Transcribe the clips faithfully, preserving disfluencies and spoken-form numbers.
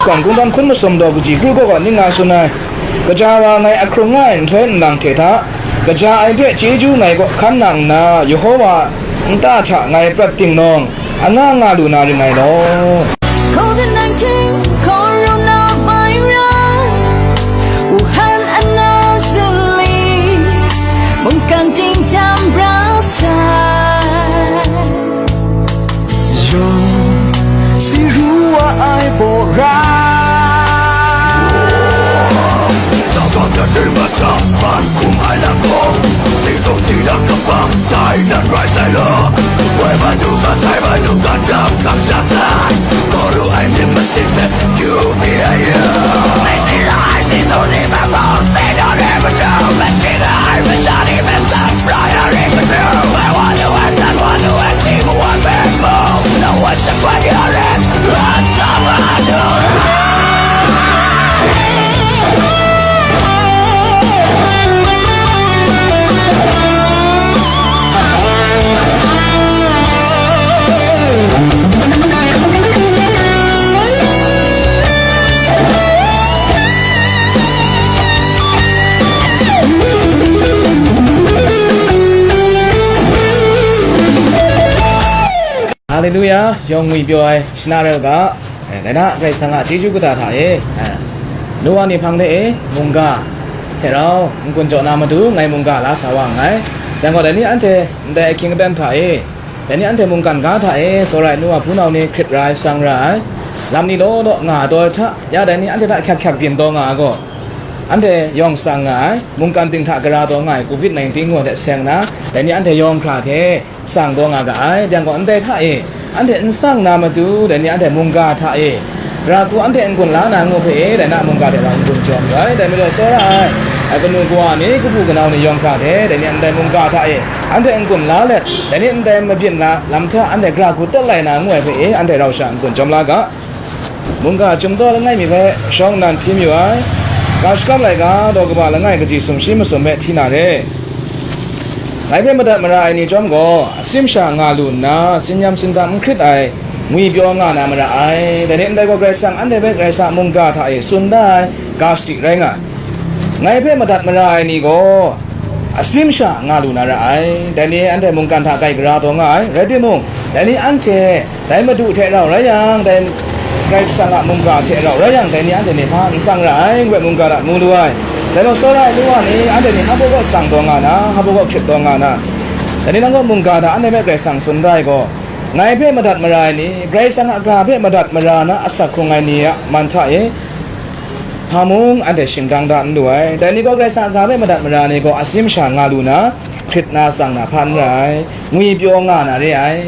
Shakawn kungdawn hkun masum daw kaji kru kaw kaw ning nga tsun ai, kaja wa ngai ahkrung nga ai nhtoi nlang hte hta, kaja ai hte chyeju ngai kaw hkan nang nna, Yehova nta hta ngai prat tingnawng, anga nga lu na ring ngai law. COVID nineteen, coronavirus, Wuhan 'an na sali, mungkan ting jam bra sai. 有谁如我爱不然？ Haleluya, yawng ngwi pyaw ai shana rai u ga, eh, dai na Karai Kasang a chyeju kata hta e, eh, Noa ni hpang de e, mungga hte rau n-gun jaw na matu ngai mungga la sa wa nngai. Yang gaw, dai ni anhte ndai ahkying aten hta e, dai ni anhte mungkan ga hta e, tsawra ai nu wa hpunau ni hkrit ra ai, tsang ra ai, lam ni law law nga ai hta, ya dai ni anhte hta hkyak hkyak byin taw nga ai gaw, anhte yawng tsang nga ai, mungkan ting hta gara taw nga ai covid nineteen ngu ai hte seng na, dai ni anhte yawng hkra hte tsang taw nga ga ai. Yang gaw, ndai hta e, anhte n tsang na matu, dai ni anhte mungga hta e, gara hku anhte n-gun la na ngu hpe e, dai na mungga hte rau n-gun jaw yu ai. Dai majaw, tsawra ai, ai kanu kawa ni, kabu kanau ni yawng hkra hte, dai ni ndai mungga hta e, anhte n-gun la let, dai ni ndai mabyin la lam hta anhte gara hku tat lai na ngu ai hpe e, anhte rau sha n-gun jawm la ga. Mungga Chyum Daw langai mi hpe shawng nnan hti mayu ai. Ga Shagap laika daw kaba langai kaji sumshi masum hpe hti na re. Ngai hpe madat mara ai ni chyawm gaw, asim sha nga lu nna, tsin-yam tsindam n hkrit ai, ngwi pyaw nga na mara ai. Dai ni ndai gaw, Karai Kasang anhte hpe Karai Kasang a mungga hta e tsun da ai ga shadi rai nga ai. Ngai hpe madat mara ai ni gaw, asim sha nga lu na ra ai. Dai ni anhte mungkan hta kai gara taw nga ai, rai timung, dai ni anhte dai Madu hte rau rai yang, dai Karai Kasang a mungga hte rau rai yang, dai ni anhte ni hpa n tsang ra ai, ngu ai mungga hta mu lu ai. Dai majaw, tsawra ai nu wa ni anhte ni hpa baw kaw tsang taw nga na, hpa baw kaw hkrit taw nga na, dai ni nang gaw mungga hta anhte hpe Karai Kasang tsun da ai gaw, ngai hpe madat mara ai ni, Karai Kasang a ga hpe madat mara na asak hkrung ai ni a man hta e, hpa mung anhte shingdang da n lu ai. Dai ni gaw Karai Kasang a ga hpe madat mara ni gaw asim sha nga lu na, hkrit na tsang na hpa n ra ai, ngwi pyaw nga na re ai,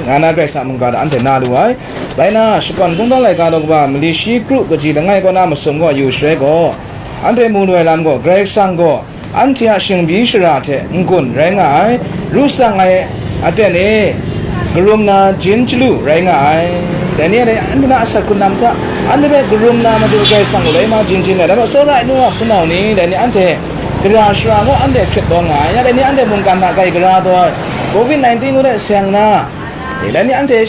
nga na Karai Kasang a mungga hta anhte na lu ai. Bai na, Shakawn Kungdawn laika daw kaba mali shi kru kaji langai kaw na masum gaw yu shaloi gaw, anhte mu lu ai lam gaw, Karai Kasang gaw anhte a shingbyi shara hte n-gun rai nga ai, ru tsang ai aten e karum na jin chyalu rai nga ai. Dai ni a dai anhte na asak hkrun lam hta, anhte hpe karum na Madu Karai Kasang gaw lai ma jin jin ai. Dai majaw, tsawra ai nu wa hpunau ni, dai ni anhte gara shara gaw anhte hkrit taw nga ai, ya dai ni anhte mungkan hta kai gara taw ai, covid nineteen ngu hte seng na, e, dai ni anhte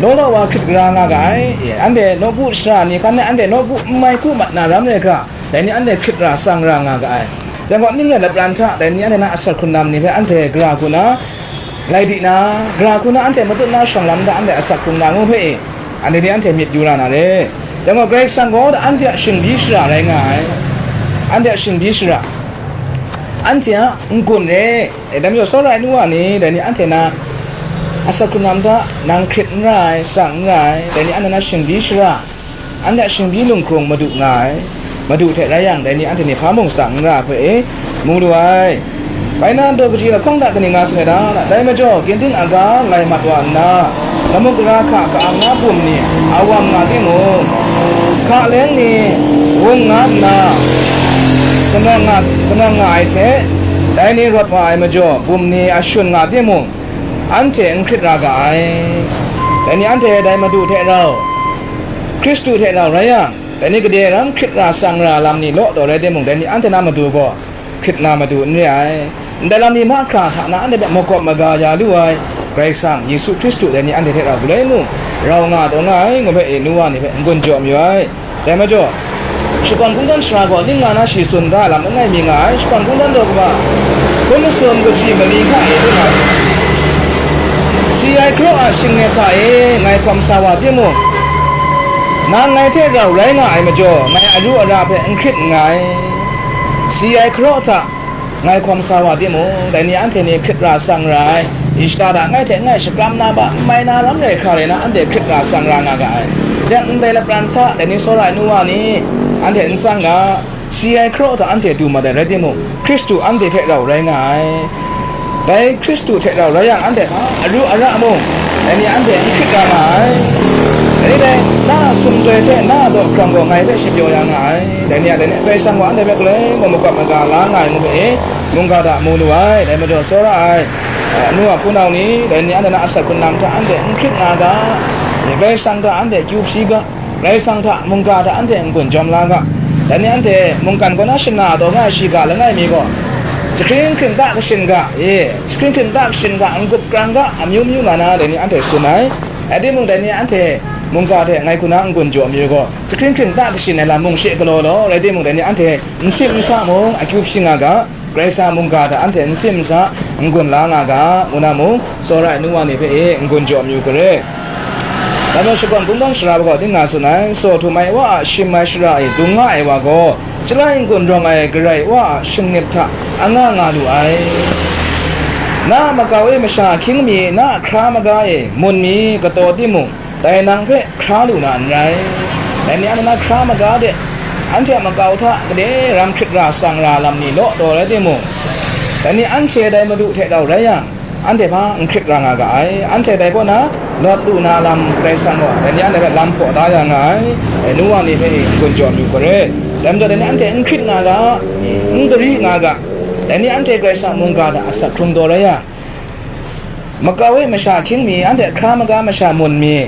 law law wa hkrit gara nga ga ai, e, anhte nawku shara ni hkan e anhte nawku n mai hku mat na ram rai hkra, dai ni anhte hkrit ra tsang ra nga ga ai. Yang gaw, ning rai lapran hta, dai ni anhte na asak hkrun lam ni hpe anhte gara hku na, lai di na, gara hku na anhte matut na shawng lam hta anhte asak hkrung na ngu hpe e, anhte ni anhte myit yu ra na re. Yang gaw, Karai Kasang gaw anhte a shingbyi shara rai nga ai, anhte a shingbyi shara, anhte a n-gun re. E, dai majaw, tsawra ai nu wa ni, dai ni anhte na asak hkrun lam hta, nang hkrit n ra ai, tsang n ra ai, dai ni anhte na shingbyi shara, anhte a shingbyi lunghkrung madu nga ai, madu hte rai yang, dai ni anhte ni hpa mung tsang n ra ai hpe e, mu lu ai. Bai na, daw kaji lahkawng hta kaning nga tsun ai ta? Dai majaw, ginting aga lai mat wa nna, lamu gara hka ka-ang na bum ni a wam nga timung, hka leng ni wung nga nna, kanawng nga, kanawng nga ai hte, dai ni rawt wa ai majaw, bum ni a shun nga timung, anhte n hkrit ra ga ai. Dai ni anhte dai Madu hte rau, Hkristu hte rau rai yang, dai ni gade ram hkrit ra tsang ra lam ni law taw rai timung, dai ni anhte na Madu gaw hkrit na Madu n re ai. Ndai lam ni mahkra hta na anhte hpe makawp maga ya lu ai Karai Kasang Yesu Hkristu dai ni anhte hte rau galoi mung rau nga taw nga ai, ngu hpe e nu wa ni hpe n-gun jaw mayu ai. Dai majaw, shakawn kungdawn sara gaw ning nga na shi tsun da ai lam langai mi nga ai. Shakawn kungdawn daw kaba hkun masum kaji mali hta e lu nga ai. Si ai hkaraw a shingnep hta e ngai hkawm sa wa timung, nang ngai hte rau rai nga ai majaw, ngai aru ara hpe n hkrit nngai. Si ai hkaraw hta ngai hkawm sa wa timung, dai ni anhte ni hkrit ra sang ra ai, Ishta hta ngai hte ngai shakram na ba, n mai na ram rai hkra rai na, anhte hkrit ra sang ra nga ga ai. Dai ndai lapran hta, dai ni tsawra ai nu wa ni, anhte n sang ga, si ai hkaraw hta anhte du mat ai rai timung, Hkristu anhte hte rau rai nga ai. Dai Hkristu hte rau rai yang, anhte hpa aru ara mung, dai ni anhte n hkrit ra nga ai. Dai ni dai, na a sumdoi hte na a daw hkrang gaw ngai hpe shapyaw ya nga ai. Dai ni a, dai ni Karai Kasang gaw anhte hpe galoi mung makawp maga la nga ai ngu hpe e, mungga hta mu lu ai. Dai majaw, tsawra ai, eh, anu a hpunau ni, dai ni anhte na asak hkrung lam hta anhte n hkrit nga ga, eh, Karai Kasang hta anhte akyu hpyi ga, Karai Kasang hta mungga hta anhte n-gun jawm la ga, dai ni anhte mungkan kaw na shana taw nga ai shiga langai mi gaw, jahkring hkring ta kashin ga, e, jahkring hkring ta kashin ga, n-gup krang ga, amyu myu nga na, dai ni anhte tsun ai. Rai timung, dai ni anhte mungga hte ngai hku na n-gun jaw mi gaw, jahkring hkring ta kashin ai lam mung she galaw law, rai timung, dai ni anhte n sim n sa mung, akyu hpyi nga ga, Karai Kasang mungga hta anhte n sim n sa, n-gun la nga ga, ngu na mung, tsawra ai nu wa ni hpe e n-gun jaw mi u kare. Dai majaw, shakawn kungdawn sara wa gaw ning nga tsun ai, saw htum ai wa a shim ai shara e dung nga ai wa gaw, chyalai n-gun rawng ai Karai wa a shingnip hta anga nga lu ai. Na a makau e masha ahkying mi, na a hkra maga e mun mi kataw timung, dai nang hpe hkra lu na n rai. Dai ni anhte na hkra maga de, anhte a makau hta gade ram hkrit ra sang ra lam ni law taw rai timung, dai ni anhte dai Madu hte rau rai yang, anhte hpa n hkrit ra nga ga ai. Anhte dai kaw na lawt lu na lam Karai Kasang gaw, dai ni anhte hpe lam hpaw da ya nga ai. Dai nu wa ni hpe e n-gun jaw mi u kare. Dai majaw, dai ni anhte n hkrit nga ga, n gari nga ga, dai ni anhte Karai Kasang mungga hta asak hkrung taw rai yang, makau e masha ahkying mi, anhte hkra maga masha mun mi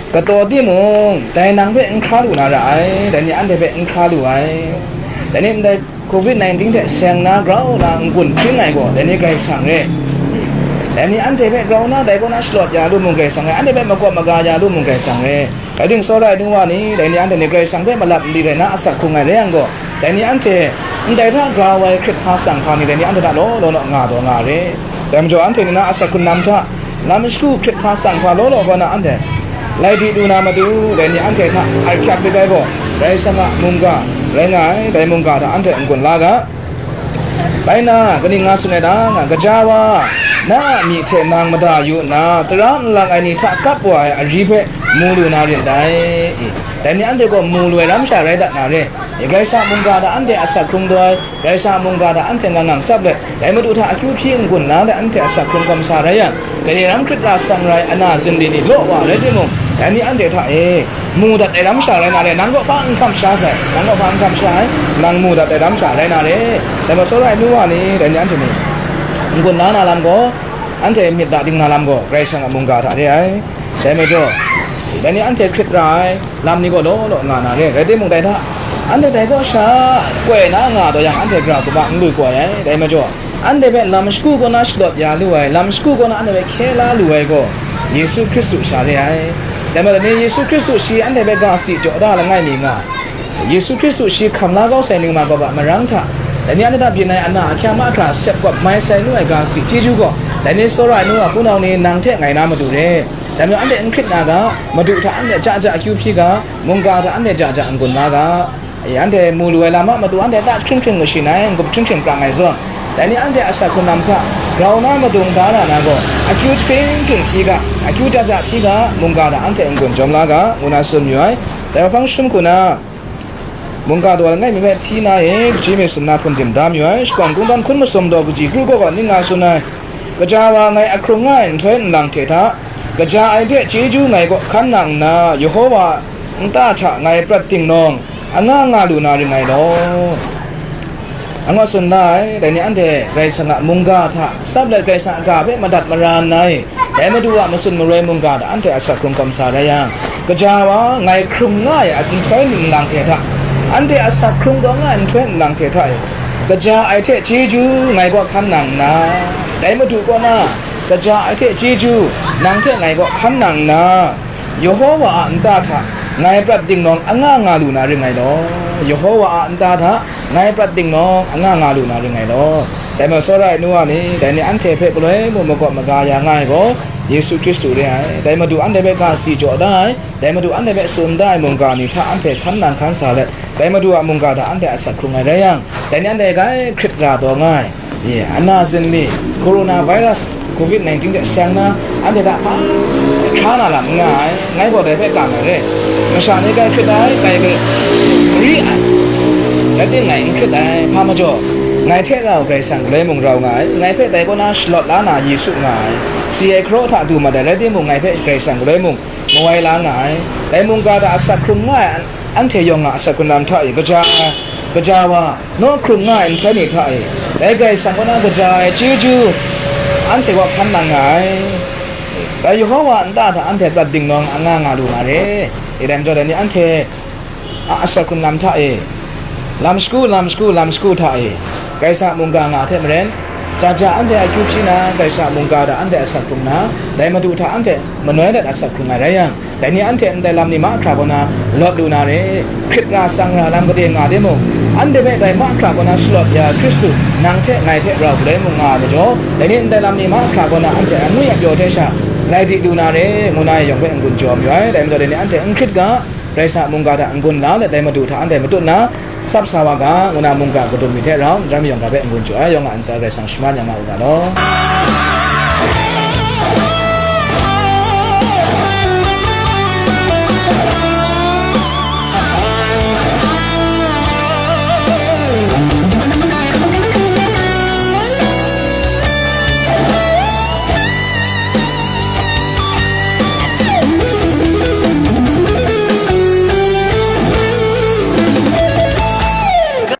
kataw timung, dai nang hpe n hkra lu na ra ai, dai ni anhte hpe n hkra lu ai. Dai ni ndai covid nineteen hte seng na grau na n-gun hpring ai gaw, dai ni Karai Kasang re. Dai ni anhte hpe grau na dai kaw na shalawt ya lu mung Karai Kasang re, anhte hpe makawp maga ya lu mung Karai Kasang re. Rai timung, tsawra ai nu wa ni, dai ni anhte ni Karai Kasang hpe malap mali rai na asak hkrung ai rai yang gaw, dai ni anhte ndai hta grau ai hkrit hpa tsang hpa ni, dai ni anhte hta law law law nga taw nga re. Dai majaw, anhte ni na asak hkrung lam hta, lam shagu hkrit hpa tsang hpa law law kaw na anhte lai di lu na matu, dai ni anhte hta hkyak lit ai gaw, Karai Kasang a mungga rai nga ai, dai mungga hta anhte n-gun la ga. Bai nna, kaning nga tsun ai ta nga, gaja wa, na a myi hte nang mada yu nna, tara nlang ai ni hta kap wa ai ari hpe mu lu na rin dai. E, dai ni anhte gaw mu lu ai ram sha rai dat na re. E, Karai Kasang a mungga hta anhte asak hkrung taw ai, Karai Kasang a mungga hta anhte ngang ngang tsap let, dai Madu hta akyu hpyi n-gun la let anhte asak hkrung kawm sa rai yang, gade ram hkrit ra sang rai ana zinli ni law wa rai timung, dai ni anhte hta e, mu dat ai ram sha rai na re, nang kaw hpa n hkam sha sai, nang kaw hpa n hkam sha ai, nang mu dat ai ram sha rai na re. Dai majaw, tsawra ai nu wa ni, dai ni anhte ni n-gun la na lam gaw, anhte myit da ding na lam gaw, Karai Kasang a mungga hta re ai. Dai majaw, dai ni anhte hkrit ra ai lam ni gaw law law nga na re. Rai timung, dai hta, anhte dai kaw sha koi na nga taw yang, anhte grau kaba n lu koi ai. Dai majaw, anhte hpe lam shagu kaw na shalawt ya lu ai, lam shagu kaw na anhte hpe hkye la lu ai gaw, Yesu Hkristu sha re ai. Dai majaw ni, Yesu Hkristu shi anhte hpe ga si jaw da langai mi nga, Yesu Hkristu shi hkam la kau sai ningma kaw hpa marang hta, dai ni anhte hta byin ai ana ahkya mahkra sep kawp mai sai nu ai ga sadi chyeju gaw, dai ni tsawra ai nu a hpunau ni nang hte ngai na matu re. Dai majaw anhte n hkrit na ga, Madu hta anhte ja ja akyu hpyi ga, mungga hta anhte ja ja n-gun la ga. E, anhte mu lu ai lam a matu anhte ta hkring hkring mashin ai, n-gup hkring hkring prang ai zawn, dai ni anhte asak hkrung lam hta grau na madung da na na gaw, akyu jahkring hkring hpyi ga, akyu ja ja hpyi ga, mungga hta anhte n-gun jawm la ga, ngu na tsun mayu ai. Dai hpang jahtum hku na, mungga daw langai mi hpe hti na e, kaji mi tsun na hpun dim da mayu ai. Shakawn kungdawn hkun masum daw kaji kru kaw gaw ning nga tsun ai. Gaja wa ngai ahkrung nga ai nhtoi nlang hte hta, kaja ai hte chyeju ngai kaw hkan nang nna, Yehova a nta hta ngai prat ting nawng, anga nga lu na ring ngai law. Angaw tsun la ai, dai ni anhte Karai Kasang a mungga hta tsap let Karai Kasang a ga hpe madat mara nna e, dai Madu a matsun maroi mungga hta anhte asak hkrung kawm sa rai yang, gaja wa ngai hkrung nga ai nhtoi nlang hte hta, anhte asak hkrung taw nga ai nhtoi nlang hte hta e, kaja ai hte chyeju ngai kaw hkan nang nna, dai Madu kaw na, kaja ai hte chyeju nang hte ngai kaw hkan nang nna, Yehova a nta hta ngai prat dingdawng anga nga lu na ring ngai law, Yehova a nta hta ngai prat dingdawng anga nga lu na ring ngai law. Dai majaw, sawra ai nu wa ni, dai ni anhte hpe galoi mung magawp maga ya nga ai gaw, Yesu Hkristu re ai. Dai Madu anhte hpe ga sadi jaw da ai, dai Madu anhte hpe tsun da ai mungga ni hta anhte hkan nang hkan sa let, dai Madu a mungga hta anhte asak hkrung ai rai yang, dai ni anhte grai hkrit ra taw nga ai. Ye, ana zinli, coronavirus, covid nineteen hte seng na, anhte hta hpa hkra na lam n nga ai, ngai gaw dai hpe ka na re. Masha ni grai hkrit ai, grai gari ai, rai timung ngai n hkrit ai, hpa majaw, ngai hte rau Karai Kasang galoi mung rau nga ai, ngai hpe dai kaw na shalawt la na Yesu nga ai, si ai hkaraw hta du mat ai, rai timung, ngai hpe Karai Kasang galoi mung mawai la nga ai, dai mungga hta asak hkrung nga ai, anhte yawng a asak hkrung lam hta e kaja, kaja wa, naw hkrung nga ai nhtoi ni hta e, dai Karai Kasang kaw na kaja ai chyeju anhte kaw hkan nang nga ai. Dai Yehova a nta hta anhte prat dingdawng anga nga lu na re. E, dai majaw, dai ni anhte a asak hkrung lam hta e, lam shagu, lam shagu, lam shagu hta e, Karai Kasang a mungga nga hte maren, ja ja anhte akyu hpyi na, Karai Kasang a mungga hta anhte asak hkrung na, dai Madu hta anhte manoi let asak hkrung ai rai yang, dai ni anhte ndai lam ni mahkra kaw na lawt lu na re. Hkrit ra tsang ra lam gade nga timung, anhte hpe dai mahkra kaw na shalawt ya Hkristu, nang hte ngai hte rau galoi mung nga ai majaw, dai ni ndai lam ni mahkra kaw na anhte angwi apyaw hte sha lai di lu na re, ngu na yawng hpe n-gun jaw mayu ai. Dai majaw, dai ni anhte n hkrit ga, Karai Kasang a mungga hta n-gun la let, dai Madu hta anhte matut nna, tsap sa wa ga, ngu na mungga kadun mi hte rau, n rai mayawng ga hpe n-gun jaw ai, yawng a ntsa Karai Kasang shaman ya nga u ga law.